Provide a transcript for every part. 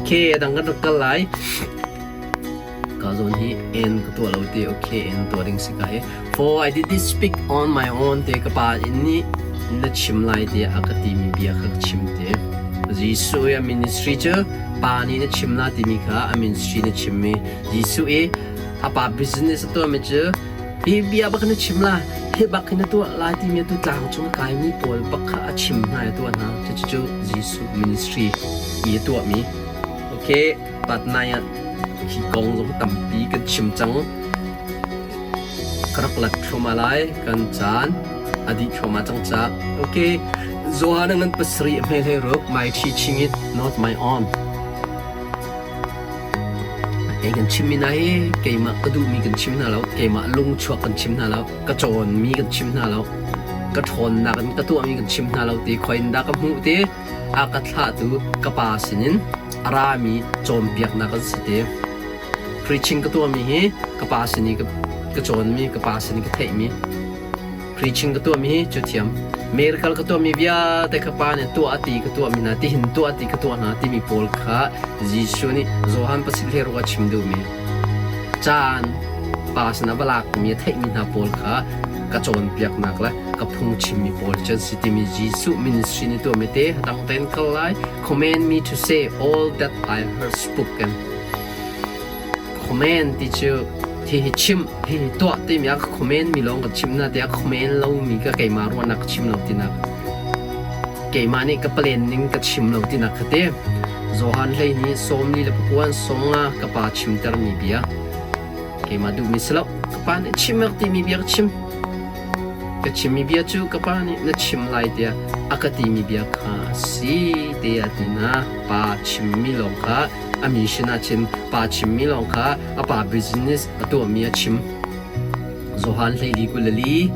Okay, a dang kan rak kal lai. Ka zawn hi N ka tuah lo te okay N tuah ding si ka hi. For I did this speak on my own te ka pa in nih na chim lai tiah a ka timi bia kha ka chim te. Jesuh i a ministry cu pa nih na chim la timi kha a ministry na chimmi Jesuh i a pa business a tuahmi cu hi bia bak na chim la hi bak hi na tuah lai timi atu tlang cung a kaimi pawl bak kha a chim hna i a tuah hna cucu Jesuh ministry i a tuahmi okay patnai ah hi kong zong tampi kan chim cang ka rak lat thluahmah lai kan caan a dih thluahmah cang ca okay Johan ngan pasarih hme hlei ruk my teaching it not my own Kei kan chimmi hna hi keimah ka duhmi kan chim hna lo, keimah lungchuak kan chim hna lo, ka cawnmi kan chim hna lo, ka ṭhawnnak in ka tuahmi kan chim hna lo ti khoi in dah ka hmuh ti a ka thlahtu ka pa sinin a rami cawnpiaknak an si ti. Preaching ka tuahmi hi ka pa sin i ka, ka cawnmi, ka pa sin i ka theihmi Preaching ka tuahmi hi cu thiam. Miracle ka tuahmi vialte kha Pa nih tuah a ti ka tuahmi hna, tihin tuah a ti ka tuah hna timi pawl kha Jesuh nih Johan pasik hleiruk a chim duhmi. Caan Pa sinah va lakmi a theihmi hna pawl kha ka cawnpiaknak le ka phungchimmi pawl cu an si timi Jesuh ministry nih tuahmi te dang tein kal lai. Command me to say all that I heard spoken. Comment ti cu hihi chim hihi tuah timi ah ka comment mi lawng ka chim na tiah comment lomi ka keimah ruahnak ka chim lo tinak keimah nih ka plan ning ka chim lo tinak kha ti Johan hlei nih sawmli le pakuan songa ka pa chimtermi bia keimah duhmi si lo ka pa nih chim timi bia ka chim Ka chimmi bia cu ka pa nih na chim lai tiah a ka timi bia kha a si tiah ti na pa chimmi lawng kha a mission ah chim pa chimmi lawng kha a pa business a tuahmi a chim. Johan 14 24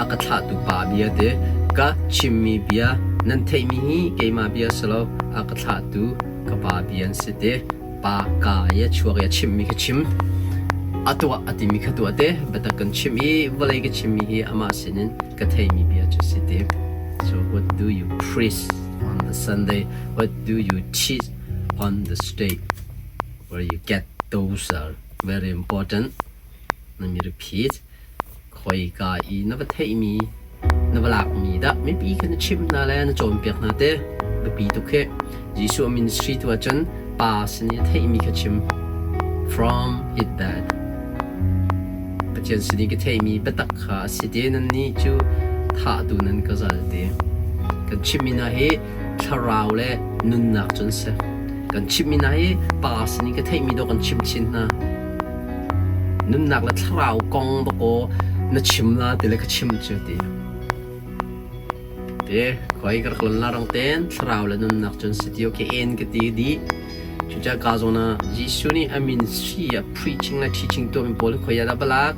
a ka thlahtu pa bia te ka chimmi bia nan theihmi hi keimah bia si lo a ka thlahtu ka pa bia an si te. Pa ka i a chuak i a chimmi ka chim. A tuah a timi kha tuah te. Biatak kan chim i vawlei ka chimmi hi amah sinin ka theimi bia cu si te. So what do you preach on the Sunday? What do you teach on the state? Where you get those are very important. Let me repeat. Khoika i na va theihmi na va lakmi dah mipi kha na chimh hna le na cawnpiak hna te biapi tuk hi. Jesuh a ministry tu ahcun Pa sin i a theihmi kha chim. From his dad. Pathian sin i ka theihmi biatak kha a si te nannih cu thahtu nan ka zal te. Kan chimhmi hna hi thlarau le nunnak cun si. Kan chimhmi hna hi Pa sin i ka theihmi dawh kan chimh chin hna. Nunnak le thlarau kong dawkaw na chim la ti le ka chim cu ti. Te khoi ka rak lon la rang ten thlarau le nunnak cun si ti okay en ka ti di. Cucaah ka zawn ah Jesuh nih a min si a preaching le teaching tuahmi pawl khoi ah dah balak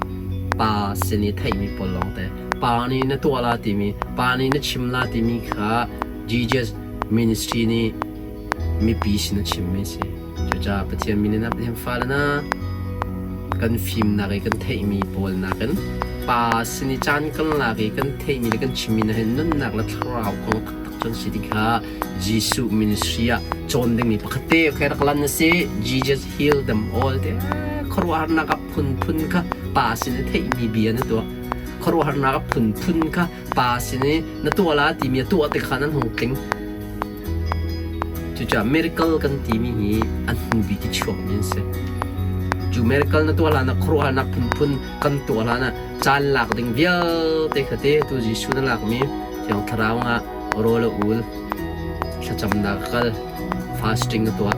pa sin i theihmi pawl lawng te. Pa nih na tuah la timi, pa nih na chim la timi kha Jesus ministry nih mipi sin a chimmi a si. Cucaah Pathian min in Pathian fale na kan fimnak i kan theihmi pawl nakin pa sin i caan kan lak i kan theihmi le kan chimmi na hin nunnak le thlarau kong taktak cun si ti kha Jesuh ministry ah cawn dingmi pakhat te okay rak lan na si Jesus heal them all te khuaruahharnak a phunphun kha pa sin i theihmi bia na tuah khuaruahharnak a phunphun kha pa sin i na tuah la timi a tuah te kha nan hung tling Cucaah miracle kan timi hi an hnu bik i chuakmi an si. Cu miracle na tuah hlan ah khuaruahharnak phunphun kan tuah hlan ah caan lak ding vialte kha te tu Jesuh na lakmi Thiang Thlarau ah rawl a ul, thlacamnak a kal, fasting a tuah.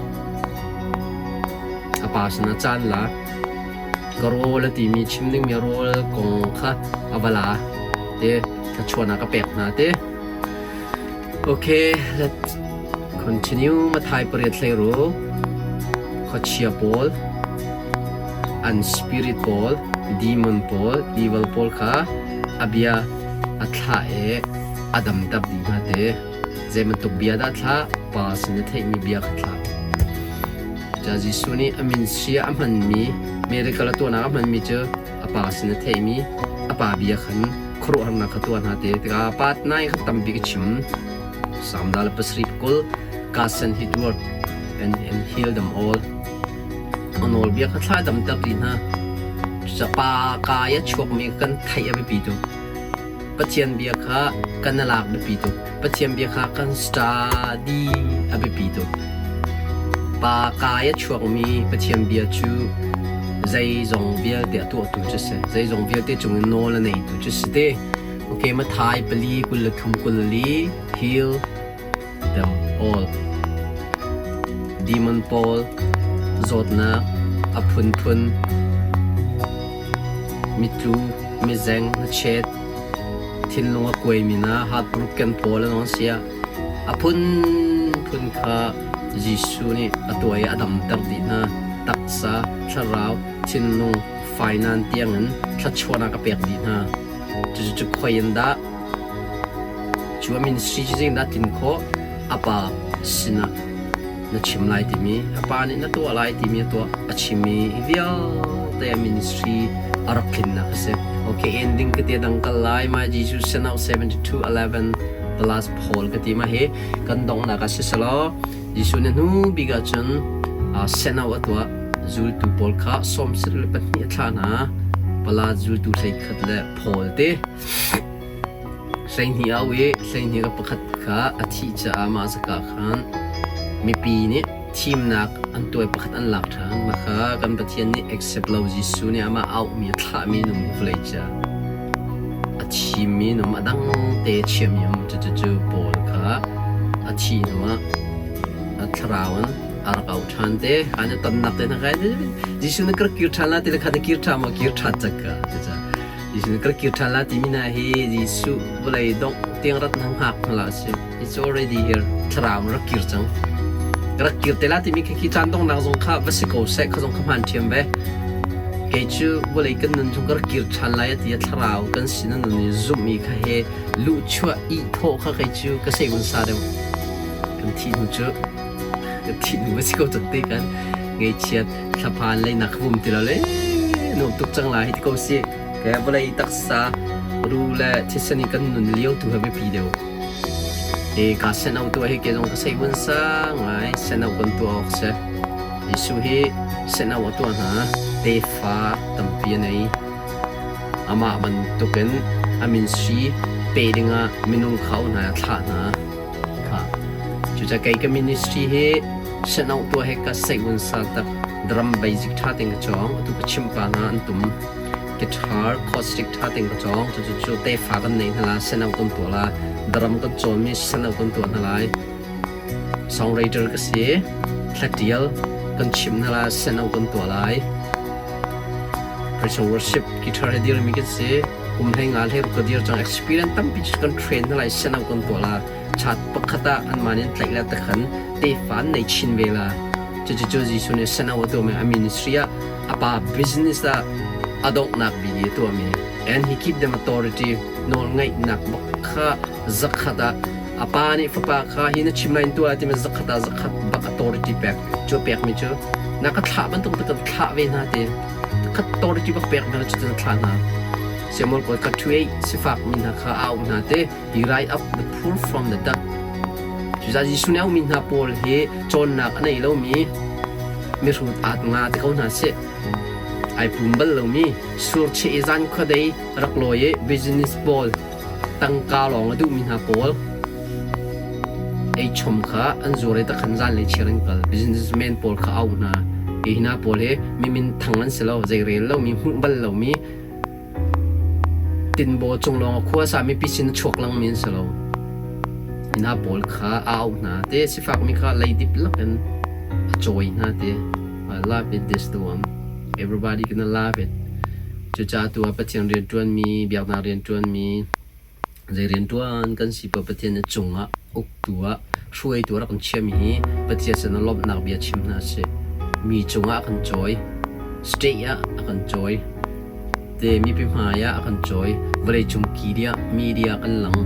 A pa sinah caan la. Ka rawl a timi chim dingmi rawl kong kha a va la te thluachuahnak a pek hna te. Okay, let's continue. Mathai pariat hlei ru. Khuachia pawl, an spirit pawl, demon pawl, evil pawl kha a bia a thlah i a damter dih hna te. Zei bantuk bia dah thlah? Pa sin a theihmi bia kha thlah. Ca Jesuh nih a min sia a hmanmi, miracle a tuahnak a hmanmi cu a pa sin a theihmi a pa bia khan khuaruahharnak kha tuah hna te tikah pa nai kha tampi ka chim. Psalm dal pasarih kul God sent his word. and heal them all. A nawlbia kha thla damter dih hna. Cucaah pa kaa i a chuakmi kan theih a biapi tuk. Pathian bia kha kan i lak biapi tuk. Pathian bia kha kan study a biapi tuk. Pa kaa i a chuakmi Pathian bia cu zeizong vialte a tuahtu cu si. Zeizong vialte cungin nawl a neitu cu si te. Okay, Mathai 4 23 24 heal them all. Demon pawl zawtnak a phunphun mitlu mizeng hnachet thinlung a kuaimi na heartbroken pawl an on sia a phunphun kha Jesuh nih a tuah i a damter dih hna. Taksa, thlarau, thinlung, fainan tiangin thluachuahnak a pek dih hna. Cucu khoi in dah cu a ministry cu zeitindah tlin khawh? A pa sinah na chim lai timi, a pa nih na tuah lai timi a tuah a chimmi vialte a ministry a rak tlinnak a si. Okay, ending ka ti dang kal lai ma Jesus Senau 72:11 the last Paul ka ti ma hi kan donghnak ah siselaw Jesuh nih hnu bik ah cun senau a tuah zultu pawl kha 72 a thlah hna pala zultu 11 le Paul te 12 au i 12 ka pakhat kha a thih caah mah zaka khan mipi nih thimnak an tuai pakhat an lak ṭhan mah kha kan Pathian nih accept lo Jesuh nih amah auhmi a thlahmi nung vawlei ca a thimmi num a dang te chiami um cucu Paul kha a thih hnuah a thlarau in a rak auh ṭhan te khan a tonnak te hna kha Jesuh nih ka rak kir ṭhan la ti le kha na kir ṭhan maw kir ṭhan cak ka cucaah Jesuh nih ka rak kir ṭhan la timi hna hi Jesuh vawlei dongh tiang rat na hngak hna la si it's already here thlarau in rak kir cang ka rak kir te la timi khi khi caan donghnak zong kha va si ko seh kha zong kha hmaan ṭhiam ve kei cu vawlei kan nun chung ka rak kir ṭhan lai a ti a thlarau kan sin a nun i zumhmi kha he luhchuah i thawh kha kei cu ka sei sa deuh kan thih hnu cu kan thih hnu a si ko cang te kan ngeichiat thlaphan leinak kha vum ti lo le nuam tuk cang lai hi ti ko si ke vawlei taksa ru le thisen in kan nun lio tu ha biapi deuh e ka sen au tu hi ke zong ka sei vun sa ngai sen au kan tu awk se Jesuh hi sen au a tuah hna tefa tampi a nei Amah bantukin a min sui pe dingah minung kha hna a thlah hna. Kha. Cucaah kei ka ministry hi senoh tuah he ka seihun sa tak drum basic ṭha tein ka cawng. Atu ka chimh pa hna an tum. Guitar, acoustic ṭha tein ka cawng. Cucu cu tefa kan nei hna la, senoh kan tuah la. Drum kan cawnmi senoh kan tuah hna lai. Songwriter ka si. Thlatial kan chimh hna la, senoh kan tuah lai. Praise and worship guitar he dirmi kan si. Kum hlei nga hlei ruk ka dir cang. Experience tampi cu kan train hna lai sen kan tuah la. Chat pakhat ah anmah nih an tlaih la takhan tefa an nei chin ve la. Cucu cu Jesuh nih sen a tuahmi a ministry ah a pa business ah a donghnak bik i a tuahmi. And he keep them authority nawl ngeihnak bak kha zakhat ah a pa nih fapa kha hi na chim lai in tuah timi zakhat ah zakhat bak authority pek cu pekmi cu na ka thlah bantuk te kan thlah ve hna ti khat authority bak pek hna cu na thlah hna Samuel kawl ka thu ei sifak mi hna kha a um hna te he rise up the poor from the dust cuza Jesuh nih a ummi hna pawl hi cawnnak a nei lomi mihrut at nga te ko hna sih ai pum bal lomi sur che i zan khuadei rak lawi i business pawl tangka lawng a duhmi hna pawl eichom kha an zuar i takhan zanlei chiar an kal. Businessman pawl kha auh hna. Hi hna pawl hi mi minthang an si lo, zeirel lomi, hmuh bal lomi, tinbaw cung lawng a khua sa mipi sin a chuak langmi an si lo. Hi hna pawl kha a auh hna. Te sifakmi kha leidip lakin a cawi hna te. I love it this the one. Everybody gonna love it. Cucaah tu ah Pathian rianṭuanmi, biaknak rianṭuanmi, zei rianṭuan kan si paoh Pathian nih cungah uktu ah hruaitu a rak kan chiahmi hi Pathian sin ah lawmhnak bia chim hna sih. Mi cungah a kan cawi, state ah a kan cawi, te mipi hmai ah a kan cawi, vawleicung media, media kan lang.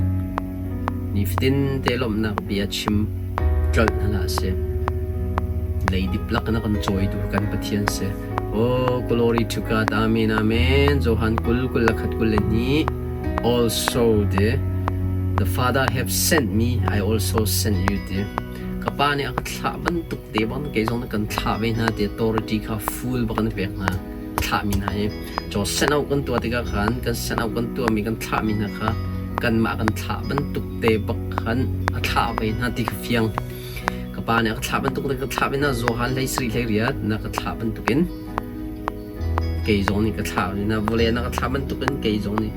Nifatin te lawmhnak bia chim tlolh hna hlah sih. Leidip lak in a kan cawitu kan Pathian si. Oh, glory to God. Amen, amen. Johan 20 kul le khat kul le hnih. Also the Father have sent me, I also sent you te. Ka pa nih a ka thlah bantuk te bang kei zong na kan thlah ve hna ti authority kha full bak in a pek hna. Thlahmi hna hi caw send out kan tuah tikah khan kan send out kan tuahmi kan thlahmi hna kha kanmah kan thlah bantuk te bak khan a thlah ve hna ti kha fiang. Ka pa nih a ka thlah bantuk te ka thlah ve hna Johan hlei sarih hlei riat na ka thlah bantukin kei zong nih ka thlah ve hna vawlei na ka thlah bantukin kei zong nih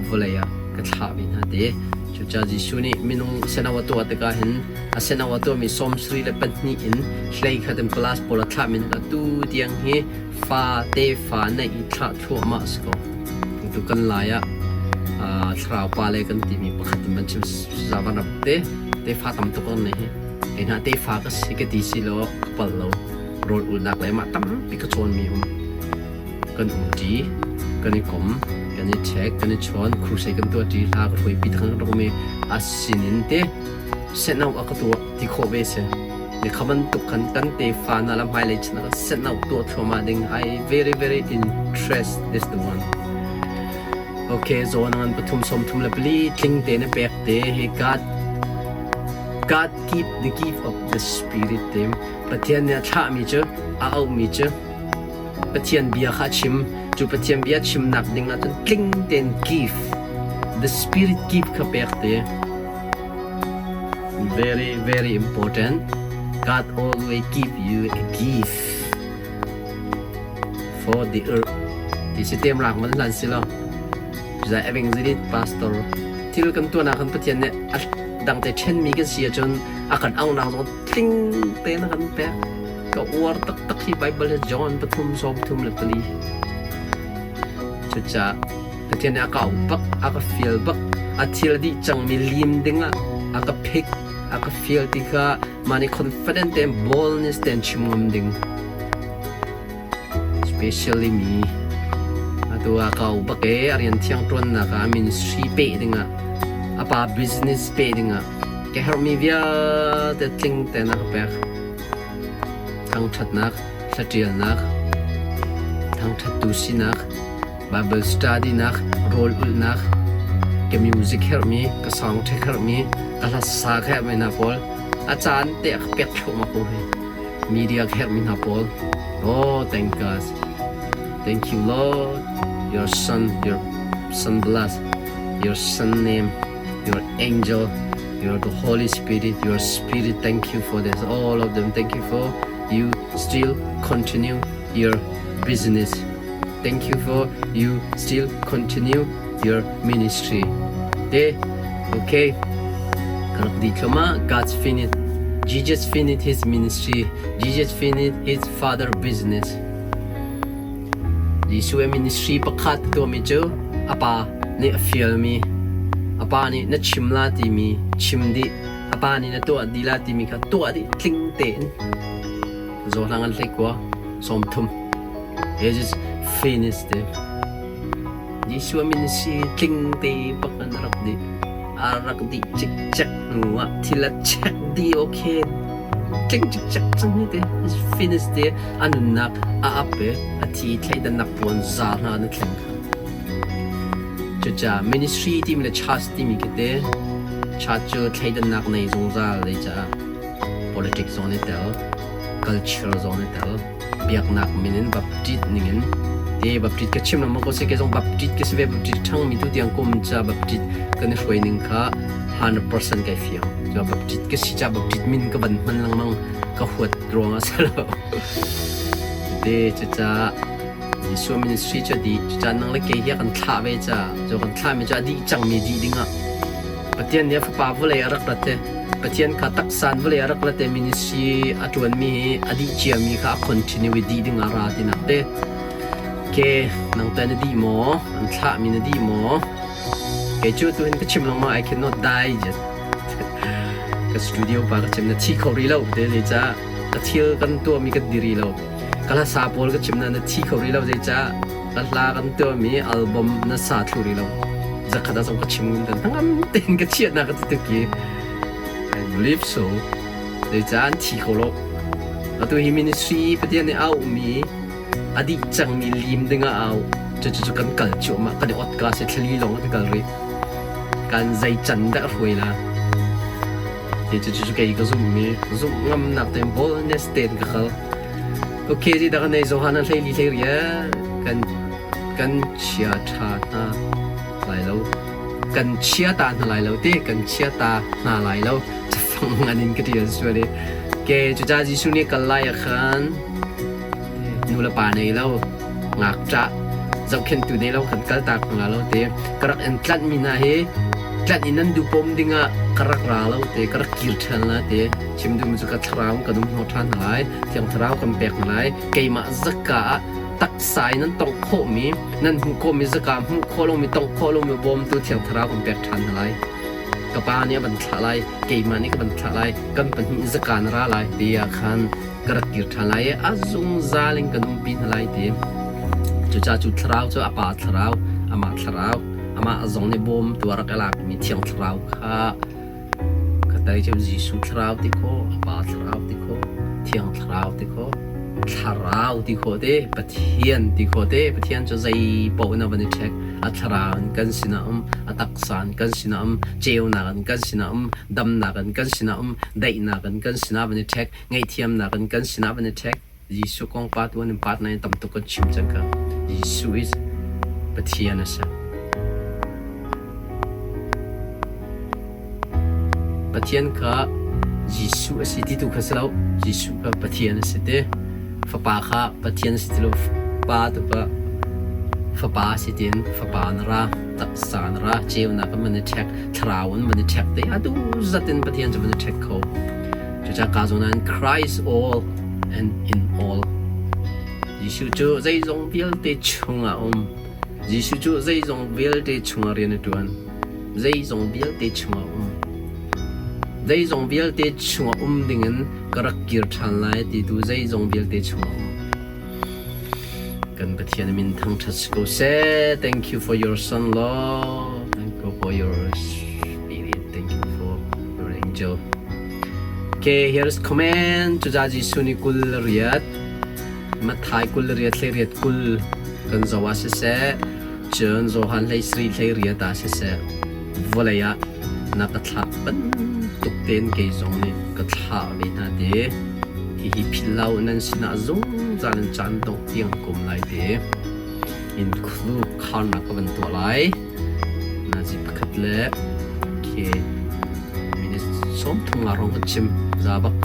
vawlei ah ka thlah ve hna ti. Cucaah Jesuh nih minung seno a tuah tikah hin a seno a tuahmi 72 in hlei khat in plus pawl a thlahmi hna tu tiang hi fa tefa neih i thlah thluahmah a si ko. Tu kan lai ah thlarau pa le kan timi pakhat in van chim zavan ram te tefa tam tuk an nei hi. Kei hna tefa ka si ka ti si lo ka pal lo. Rawl ulnak le mah tampi ka cawnmi um. Kan um ṭi, kan i kom, kan i check, kan i chawn, crusade kan tuah ṭi, hla ka hruaipi thang kan rak um i a sinin te seno a ka tuah ti khawh ve si. Ne kha bantuk khan kan tefa hna le hmailei chan ah seno tuah thluahmah ding I very very interest this the one. Okay, zawn ngan pathum som thum le pali tling te na pek te hi God God keep the gift of the spirit te Pathian nih a thlahmi cu a auhmi cu Pathian bia kha a chim. Cu Pathian bia chimnak ding ahcun tling tein give the spirit give kha pek te. Very very important. God always give you a gift for the earth. Ti si tem rak man hlan si lo. Zai evangelist pastor thil kan tuahnak kan Pathian nih a dangte ṭhenmi kan si ahcun a kan auhnak zong tling tein a kan pek. Ka uar taktak hi Bible hi John 3:34. Cucaah Pathian nih a ka auh bak, a ka fial bak, a thil dih cangmi lim dingah a ka phik, a ka fial ti kha mah nih confident tein boldness tein chim ngam ding. Especially mi atu ah ka auh bak e a rian thiang ṭuannak ah ministry peh dingah a pa business peh dingah ka herhmi vialte tling tein a ka pek. Thangṭhatnak, hlaṭialnak, thangṭhattu sinak, Baibal study-nak, rawl ulhnak, ka music herhmi, ka soundtrack herhmi, ka hlasa ka herhmi hna pawl a caan te a ka pek thluahmah ko hi. Media ka herhmi hna pawl. Oh, thank God. Thank you, Lord. Your son, your son bless, your son name, your angel, your the Holy Spirit, your spirit. Thank you for this. All of them. Thank you for you still continue your business. Thank you for you still continue your ministry. Te, okay. Karak di thloma God's finished. Jesus finished his ministry. Jesus finished his father business. Jesuh ministry pakhat tuahmi cu a pa nih a fialmi, a pa nih na chim la timi chim dih, a pa nih na tuah dih la timi kha tuah dih tling tein. Zawhlang an hlei kua 30. Jesus finished it. Jesuh ministry tling te bak an rak dih. A rak dih cikcek hnu ah thil a check dih okay tling cikcek cang hi te finish te a nunnak a ap i a thi thleidannak puan za hna na thleng kha. Cucaah ministry timi le church timi khi te church cu thleidannak nei zungzal dei caah politics zong nih tel culture zong nih tel biaknak min in Baptist ningin te Baptist ka chim lengmang ko si ke zong Baptist ka si ve Baptist ṭhangmi tu tiang kum ca Baptist kan i hruai ning kha 100% kai fiang cu Baptist ka si ca Baptist min ka van hman lengmang ka huat ruang ah si lo te cucaah Jesuh ministry cu a dih cucaah nang le kei hi a kan thlah ve ca cu kan thlah mi cu a dih cangmi dih dingah Pathian nih a fapa vawlei a rak rat i Pathian kha taksa in vawlei a rak rat i ministry a ṭuanmi hi a dih ciami kha a continue i dih dingah a ra tinak te. Ke nang teh na dih maw? An thlahmi na dih maw? Kei cu tuhin ka chim lengmang I cannot die yet. Ka studio pa ka chim na thi kho rih lo te zeicah ka thil kan tuahmi kan di rih lo. Ka hlasa pawl ka chim na na thi kho rih lo zeicah Ka hla kan tuahmi album na sa thlu rih lo. Zakhat ah zong ka chim ngun hnangam tein ka chiahnak ka ti tuk i I believe so. Zeicah an thi kho lo. Atu hi ministry Pathian nih a auhmi a dih cangmi lim dingah a auh. Cucu cu kan kal cuahmah kan i ot ka si thlali lawng kan kal rih. Kan zei can dah hruai la. Hi cucu kei ka zumhmi zumh ngamnak tein boldness tein ka kal. Okay, ti dah nei Johan an hlei li hlei ria kan kan chia tha hna lai lo. Kan chia ta hna lai lo ti kan chia ta hna lai lo. Cafang ngan in ka tial sual i. Ke cuca Jesuh nih kal lai ah khan nu le pa nei lo ngakṭah zohkhenhtu nei lo kan kaltak hna lo te ka rak in tlanh mi hna hi tlanh in nan duhpom dingah ka rak ra lo te ka rak kir ṭhan la te chim duhmi cu ka thlarau kan um hnawh ṭhan hna lai thiang thlarau kan pek hna lai keimah zaka ah taksa in nan tongh khawhmi nan hmuh khawhmi zaka hmuh khawh lomi tongh khawh lomi bawmtu thiang thlarau kan pek ṭhan hna lai ka pa nih a van thlah lai keimah nih ka van thlah lai kan pahnih zaka na ra lai ti ah khan ka rak kir ṭhan lai i a zungzal in kan umpi hna lai ti. Cucaah cu thlarau cu a Pa thlarau, amah thlarau, amah zong nih bawmtu a rak i lakmi Thiang Thlarau kha ka tai cu Jesuh thlarau ti khawh, a Pa thlarau ti khawh, Thiang Thlarau ti khawh, thlarau ti khawh te, Pathian ti khawh te, Pathian cu zei paoh in a van i ṭhek. A thlarau in kan sinah um, a taksa in kan sinah um, ceunak in kan sinah um, damnak in kan sinah um, daihnak in kan sinah van i ṭhek. Ngaihthiamnak in kan sinah van i ṭhek. Jesuh kong pa tu an pat nain tam tuk kan chim cang ka. Jesuh is Pathian a si. Pathian kha Jesuh a si ti tu kha si lo. Jesuh kha Pathian a si ti. Fapa kha Pathian a si ti lo. Pa tu kha Fapa a si tiin Fapa na ra, taksa na ra, ceunak in van i ṭhek, thlarau in van i ṭhek te atu zat in Pathian cu van i ṭhek kho. Cucaah kaa zawn ah Christ all and in all. Jesuh cu zeizong vialte chungah a um. Jesuh cu zeizong vialte chungah rian a ṭuan. Zeizong vialte chungah a um. Zeizong vialte chungah um dingin ka rak kir ṭhan lai ti tu zeizong vialte chungah um. Kan Pathian min thangṭhat si ko seh. Thank you for your son, Lord. Thank you for your spirit. Thank you for your angel. Okay, here's comment. Cuca Jesuh nih 20 riat, Matthai 20 riat hlei riat 20 kan zoh ah siseh, cun Johan hlei sarih hlei riat ah siseh, vawlei ah na ka thlah bantuk tein kei zong nih ka thlah ve hna te. Hihi philh lo nan sinah zungzal in caan dongh tiang kum lai te. In khulu kharnak ka van tuah lai. Nazi pakhat le okay minute 30 nga rong kan chim za bak.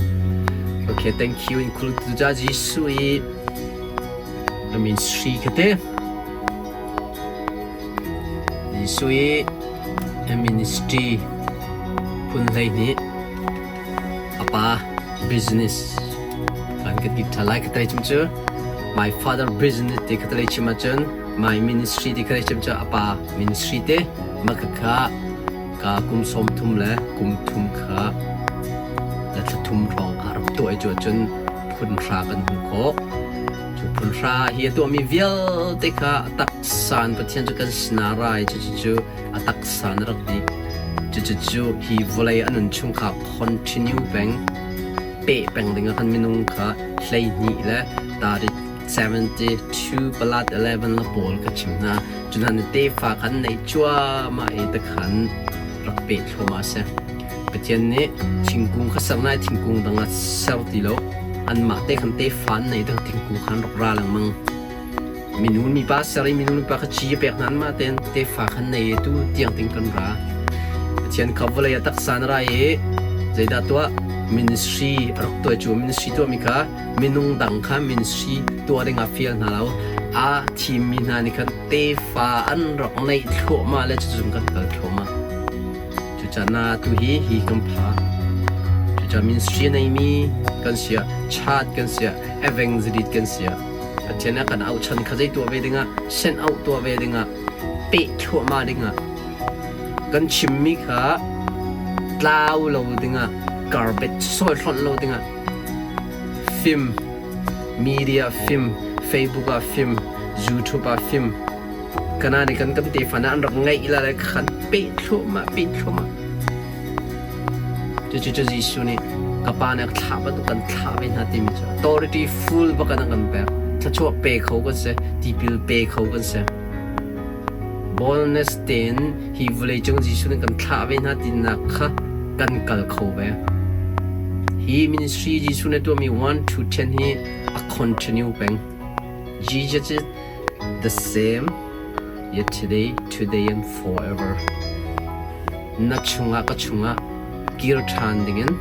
Okay, thank you in khulu tu ja Jesuh i I mean sri khate. Jesuh i ministry phun 12 A pa business kan ka ti ṭha lai ka tlai chim cu my father business ti ka tlai chim ahcun my ministry ti ka tlai chim cu a pa ministry te mah khakha ka kum 30 le kum thum kha le thla thum hrawng kha rak tuah i cu ahcun phun hra kan hmuh khawh. Cu phun hra hi a tuahmi vialte kha a taksa in Pathian cu kan sinah ra i cucu a taksa na rak dih. Cucu hi vawlei a nun chung kha continue peng, peh peng ding ah khan minung kha 12 le tarik 72 palat 11 la pawl ka chim hna. Cu hna nih tefa khan nei cuahmah i tikhan rak peh thluahmah a si. Pathian nih thingkung kha ser nai thingkung dang ah ser ti lo. Anmah te khan tefa an nei ding thingkung khan rak ra lengmang. Minu mipa ser i minu mipa kha ci a pek hna anmah tein tefa khan nei i tu tiang ting kan ra. Pathian kha vawlei ah taksa na ra i zeidah tuah ministry a rak tuah cu ministry tuahmi kha minung dang kha ministry tuah ding ah fial hna lo. Aa thimmi hna nih khan tefa an rak neih thluahmah le cucun kan kal thluahmah. Cucaah na tu hi hi kan pha. Cucaah ministry a neimi kan siah, chat kan siah, evangelist kan siah, Pathian a kan auh chan kha zei tuah ve dingah, send out tuah ve dingah, peh thluahmah dingah, kan chimmi kha tlau lo dingah, garbage sawi hlonh lo dingah, film, media film, Facebook ah film, YouTube ah film, kana nih kan kan tefa na an rak ngaih la le khan peh thluahmah peh thluahmah. Cucu cu Jesuh nih ka Pa nih a thlah bantuk kan thlah ve hna timi cu authority full bak in a kan pek. Thluachuah pe kho kan si, tipil pe kho kan si. Boldness tein hi vawleicung Jesuh nih kan thlah ve hna tinak kha kan kal kho ve. Hi ministry Jesuh nih tuahmi 1 to 10 hi a continue peng. Jesus is the same yesterday, today and forever. Na chungah ka chungah kir ṭhan dingin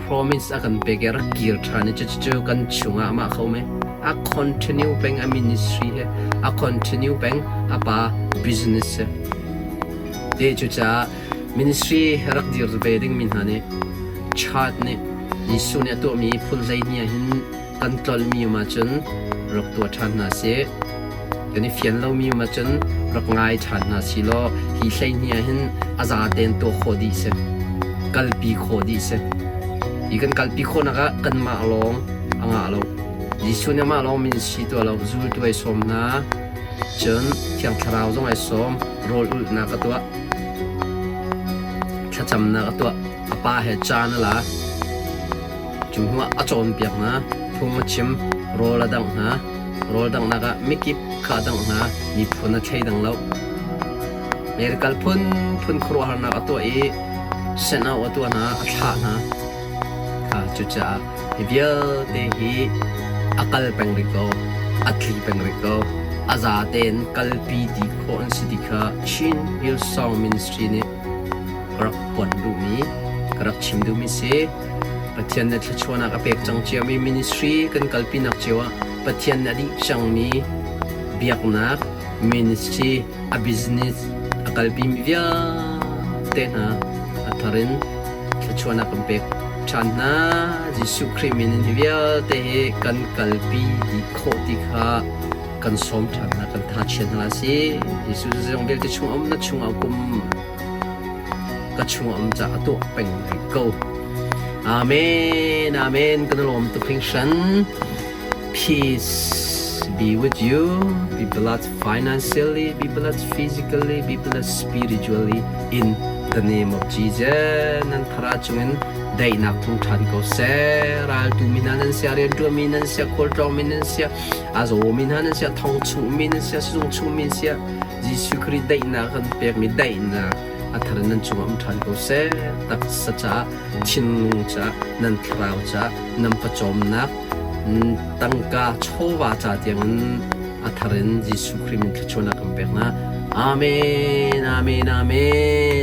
promise a kan pek i rak kir ṭhan i cucu kan chungah amah kho me a continue peng a ministry he a continue peng a pa business he te cucaah ministry rak dir ve ding mi hna nih chart nih Jesuh nih a tuahmi phun 12 ah hin kan tlolmi um ahcun rak tuah ṭhan hna sih. Kan i fian lomi um ahcun rak ngai ṭhan hna sih law hi 12 ah hin a zaten tuah khawh dih si. Kalpi khawh dih si. Hi kan kalpi khawhnak ah kanmah lawng a ngah lo. Jesuh nih amah lawng min si tuah lo, zultu ai sawm hna. Cun Thiang Thlarau zong ai sawm, rawl ulhnak a tuah, thlacamnak a tuah, a pa he caan a la. Cu hnuah a cawnpiak hna, phung a chim, rawl a dangh hna. Rawl danghnak ah mikip kha a dangh hna, miphun a thleidang lo. Miracle phunphun khuaruahharnak a tuah i senau a tuah hna, a thlah hna. Kha cucaah hi vialte hi a kal peng rih ko, a tli peng rih ko. A za tein kalpi dih khawh an si ti kha Chin Hillsong Ministry nih ka rak pon duhmi, ka rak chim duhmi si. Pathian nih thluachuahnak a pek cang ciami ministry kan kalpinak cio ah Pathian nih a dih cangmi biaknak ministry a business a kalpimi vialte hna a thar in thluachuahnak kan pek ṭhan hna. Jesuh Khrih min in hi vialte hi kan kalpi dih khawh ti kha kan sawm ṭhan hna, kan thachiat hna si. Jesuh zeizong vialte chung um na chungah kum ka chungah um caah a tuah peng rih ko. Amen, amen. Kan lawm tuk hringhran. Peace be with you. Be blessed financially, be blessed physically, be blessed spiritually in the name of Jesus. Nan thara chungin daihnak thung ṭhan ko seh. Raltu mi hna nan sia, rianṭuan mi nan sia, khualtlawng mi nan sia, a zaw mi hna nan sia, thong chung mi nan sia, sizung chung mi sia, Jesuh Khrih daihnak kan pekmi daihnak a thar in nan cungah um ṭhan ko seh. Taksa caah, thinlung caah, nan thlarau caah, nan pawcawmnak, tangka chawva ca tiangin a thar in Jesuh Khrih min thluachuahnak kan pek hna. Amen, amen, amen.